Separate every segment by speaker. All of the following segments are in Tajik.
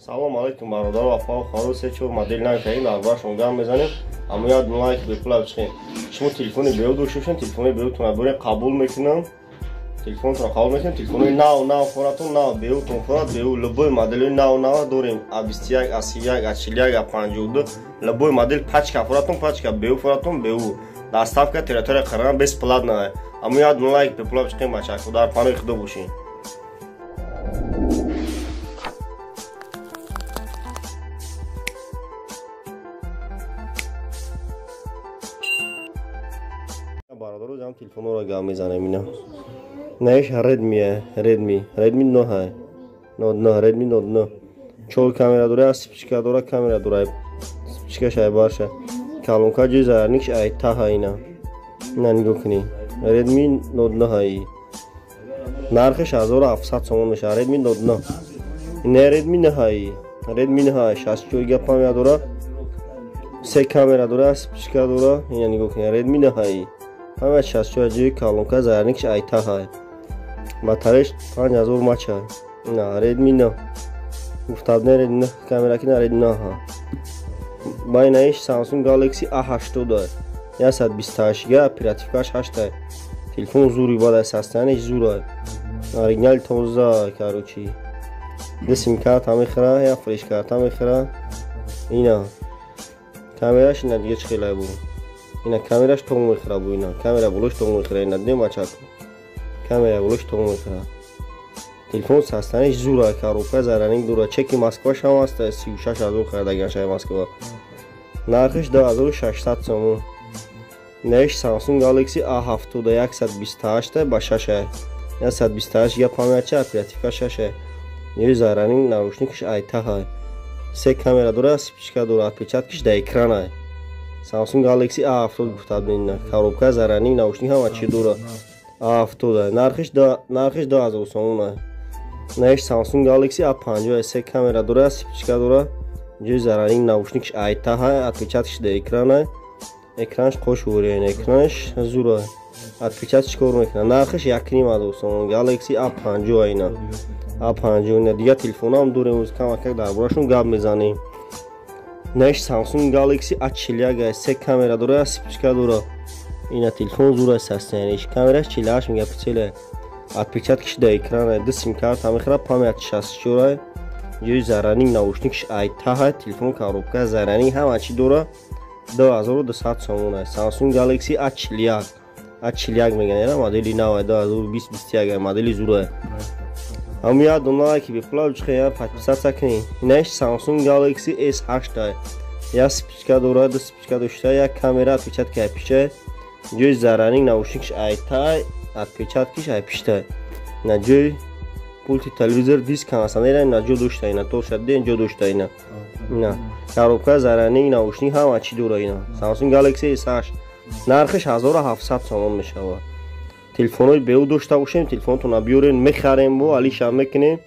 Speaker 1: Салом алейкум бародаро ва апаҳо, хоҳаро, се чор модел нав кардем, дар бораашон гап мезанем. Аммо як лайк бепула бичиқем. Шумо телефони беу дошта бошед, телефони беутонро бурем қабул мекунам. Телефонтонро қабул мекунем, телефонои нав нав форатон, нав беутон форат, беу любой моделои нав нав дорем. А21, А31, А41, А52, любой модель пачка форатон, пачка беу форатон, беу. Доставка территория Қирғизистон бесплатная. Аммо як лайк бепула бичиқем, бачако, дар паноҳи Худо бошед. Бародаро, ҷам телефонҳоро гап мезанем. Ина наиш Redmi, Redmi 9, 9, Redmi 9, чор камера дора, спичка дора, камера дора, спичкаш ай барша, колонка ҷои зарядникш ай таҳа. Ина ина нигоҳ кунӣ, Redmi 9 ай нархиш 1700 сомон мешавад. Redmi 9, ина Redmi 9 ай, Redmi 9 64 га память дора, се камера дора, спичка дора. Ина нигоҳ кунӣ, Redmi 9 ай память 64 ҷои колонка, зарядникш ай таҳа, батареяш 5000 мАч. Ина Redmi 9 гуфтабне, Redmi 9 камера ки на Redmi 9. Байнаиш Samsung Galaxy A80 128 га, оперативкаш 8. Телефон зури бад, состояниеш зура, оригинал тоза. Короче, ду сим-карта мехӯра, як флеш-карта мехӯра. Ина камераш, ина дига чӣ хелай бу, ина камераш тоғ мехӯра бу, ина камера болош тоғ мехӯра, ина дидем бачако, камера болош тоғ мехӯра. Телефон состояниеш зура, коробка зарядник дора, чеки Москваш ҳам аст, 36 000 харидаган шаҳри Москва, нархиш 2600 сомон. Наиш Samsung Galaxy A70 128 ба 6, 128 га память, оперативка 6, ҷои зарядник, наушникш ай таҳа, се камера дора, спичка дора, отпечаткиш да экрана. Samsung Galaxy A70 гуфтаб, ина коробка, зарядник, наушник ҳама чӣ дора. A70 нархиш 2000 сомон. Наиш Samsung Galaxy A50, се камера дора, спичка дора, ҷои зарядник, наушникш ай таҳа, отпечаткиш да экрана, экранш қош ворен, экранш зура, отпечаткиш кор мекунад. Нархиш 1500 сомон. Galaxy A50, ина A50. Ина дигар телефонам дорем, оз камакак дар борашон гап мезанем. Наиш Samsung Galaxy A41, се камера дора, спичка дора. Ина телефон зура состояниеш, камераш 48 мегапиксел, отпечаткиш да экрана, ду сим-карта мехӯра, память 64, ҷои зарядник, наушникш ай таҳа, телефон коробка, зарядник ҳама чӣ дора, 2200 сомон. Samsung Galaxy A41, A41 меган, ина модели нав, 2020 21 модели зура. Ҳам як дона лайки бепула бичихе, я подписаться кунед. Инаиш Samsung Galaxy S8, як спичка дора, ду спичка дошта, як камера, отпечатка ай пиша, ҷои зарядник, наушникш ай тай, отпечаткиш ай пишта. Ина ҷои пульти телевизор, диск ҳастан, ина ҷо дошта, ина тоша ден ҷо дошта, ина коробка, зарядник, наушник ҳама чӣ дора. Ина Samsung Galaxy S8 нархиш 1700 сомон мешавад. Телефонҳои беу дошта бошем, телефонтонро биёрен, мехарем, бо алиша мекунем,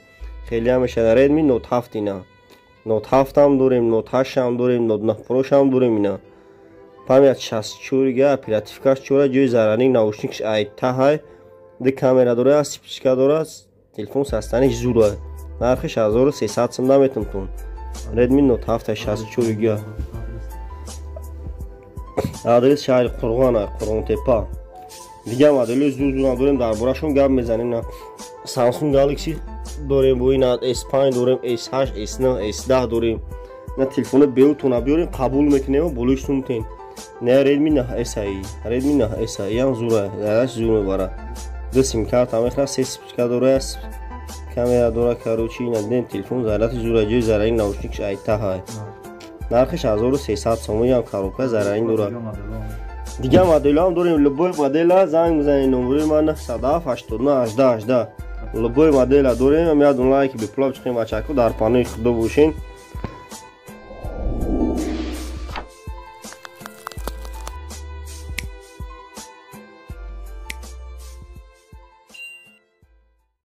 Speaker 1: хеле мешавад. Redmi Note 7, ина Note 7 ҳам дорем, Note 8 ҳам дорем, Note 9 Pro ҳам дорем. Ина память 64 га, оперативкаш 4, ҷои зарядник, наушникш ай таҳа, ду камера дора, спичка дора, телефон состояниеш зура, нархиш 1300 сом наметонтон. Redmi Note 7 64 га. Адрес шаҳри Қурғон, Қурғонтепа. Дигар моделҳои зур зурам дорем, дар борашон гап мезанем. Samsung Galaxy дорем, бо ина S5 дорем, S8, S9, S10 дорем. Ина телефоно беутона биёрем, қабул мекунем, болои сумтен. Не Redmi 9S ай, Redmi 9S ай ям зура, зарядаш зур мебара, ду сим-карта мехӯра, се спичка дора, камера дора. Короче, ина дидем, телефон заряди зура, ҷои зарядник, наушникш ай таҳа, нархиш 1300 сомон, ям коробка, зарядник дора. Дигар моделҳоам дорем, любой модела занг мезанед, номерои ман 907 89 18 18. Любой модела дорем. Ам як дона лайки бепула бичиқем, бачако, дар паноҳи Худо бошен.